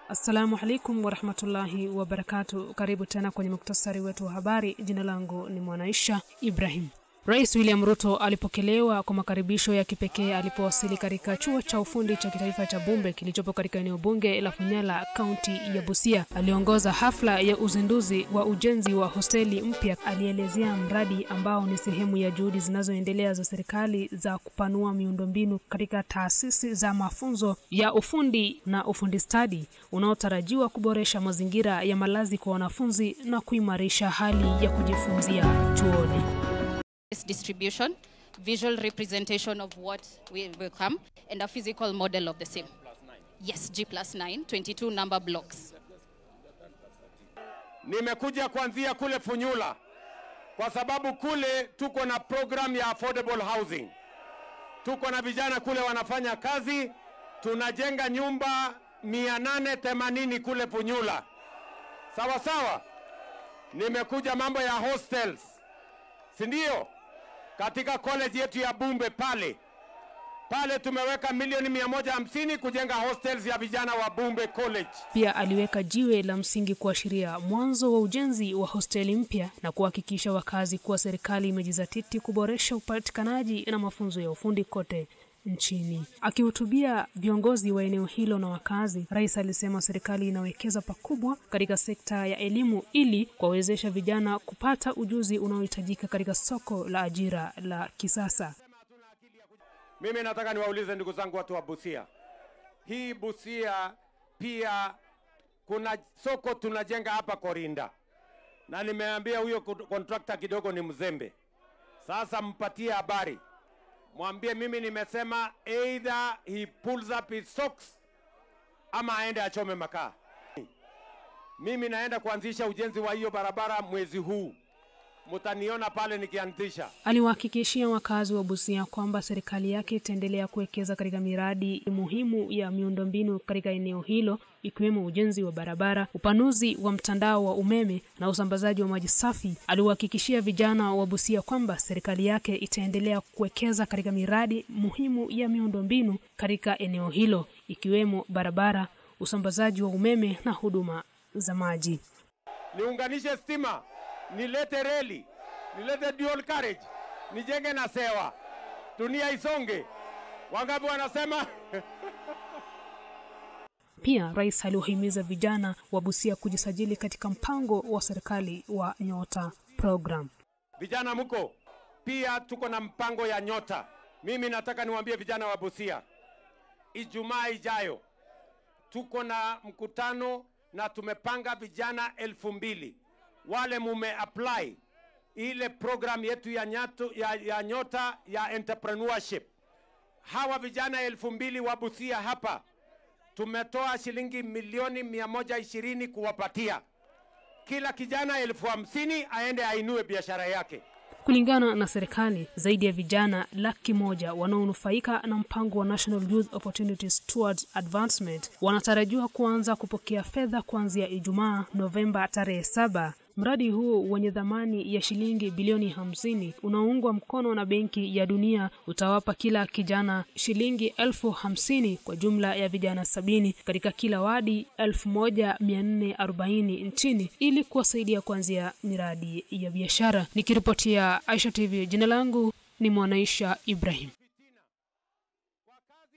Assalamu alaikum warahmatullahi wabarakatuh. Karibu tena kwenye muktasari wetu wa habari. Jina langu ni Mwanaisha Ibrahim. Rais William Ruto alipokelewa kwa makaribisho ya kipekee alipowasili katika chuo cha ufundi cha kitaifa cha Bumbe kilichopo katika eneo bunge la Funyala, kaunti ya Busia. Aliongoza hafla ya uzinduzi wa ujenzi wa hosteli mpya. Alielezea mradi ambao ni sehemu ya juhudi zinazoendelea za serikali za kupanua miundombinu katika taasisi za mafunzo ya ufundi na ufundi stadi, unaotarajiwa kuboresha mazingira ya malazi kwa wanafunzi na kuimarisha hali ya kujifunzia chuoni. Distribution, visual representation of what will come, and a physical model of the same. Yes, G+9, 22 number blocks. Nimekuja kuanzia kule Funyula kwa sababu kule tuko na program ya affordable housing. Tuko na vijana kule wanafanya kazi, tunajenga nyumba 880 kule Funyula. Sawa sawa. Nimekuja mambo ya hostels, si ndio? Katika college yetu ya Bumbe pale tumeweka milioni 150 kujenga hostels ya vijana wa Bumbe College. Pia aliweka jiwe la msingi kuashiria mwanzo wa ujenzi wa hosteli mpya na kuhakikisha wakazi kuwa serikali imejizatiti kuboresha upatikanaji na mafunzo ya ufundi kote nchini. Akihutubia viongozi wa eneo hilo na wakazi, rais alisema serikali inawekeza pakubwa katika sekta ya elimu ili kuwawezesha vijana kupata ujuzi unaohitajika katika soko la ajira la kisasa. Mimi nataka niwaulize ndugu zangu watu wa Busia. Hii Busia pia kuna soko tunajenga hapa Korinda. Na nimeambia huyo contractor kidogo ni mzembe. Sasa mpatie habari. Mwambie mimi nimesema either he pulls up his socks ama aende achome makaa. Mimi naenda kuanzisha ujenzi wa hiyo barabara mwezi huu. Mutaniona pale nikianzisha. Aliwahakikishia wakazi wa Busia kwamba serikali yake itaendelea kuwekeza katika miradi muhimu ya miundombinu katika eneo hilo, ikiwemo ujenzi wa barabara, upanuzi wa mtandao wa umeme na usambazaji wa maji safi. Aliwahakikishia vijana wa Busia kwamba serikali yake itaendelea kuwekeza katika miradi muhimu ya miundombinu katika eneo hilo, ikiwemo barabara, usambazaji wa umeme na huduma za maji. Niunganishe stima, nilete reli, nilete dual carriage, nijenge na sewa, dunia isonge. Wangapi wanasema? Pia rais aliwahimiza vijana wa Busia kujisajili katika mpango wa serikali wa Nyota program. Vijana mko, pia tuko na mpango ya Nyota. Mimi nataka niwaambie vijana wa Busia, Ijumaa ijayo tuko na mkutano na tumepanga vijana 2000 wale mume apply ile program yetu ya Nyota ya entrepreneurship. Hawa vijana 2000 wa Busia hapa tumetoa shilingi milioni 120 kuwapatia. Kila kijana 50,000 aende ainue biashara yake. Kulingana na serikali, zaidi ya vijana 100,000 wanaonufaika na mpango wa National Youth Opportunities Towards Advancement wanatarajiwa kuanza kupokea fedha kuanzia Ijumaa Novemba tarehe 7. Mradi huu wenye thamani ya shilingi bilioni 50 unaoungwa mkono na Benki ya Dunia utawapa kila kijana shilingi 50,000 kwa jumla ya vijana 70 katika kila wadi 1440 nchini ili kuwasaidia kuanzia miradi ya biashara. Nikiripotia Aisha TV, jina langu ni Mwanaisha Ibrahim.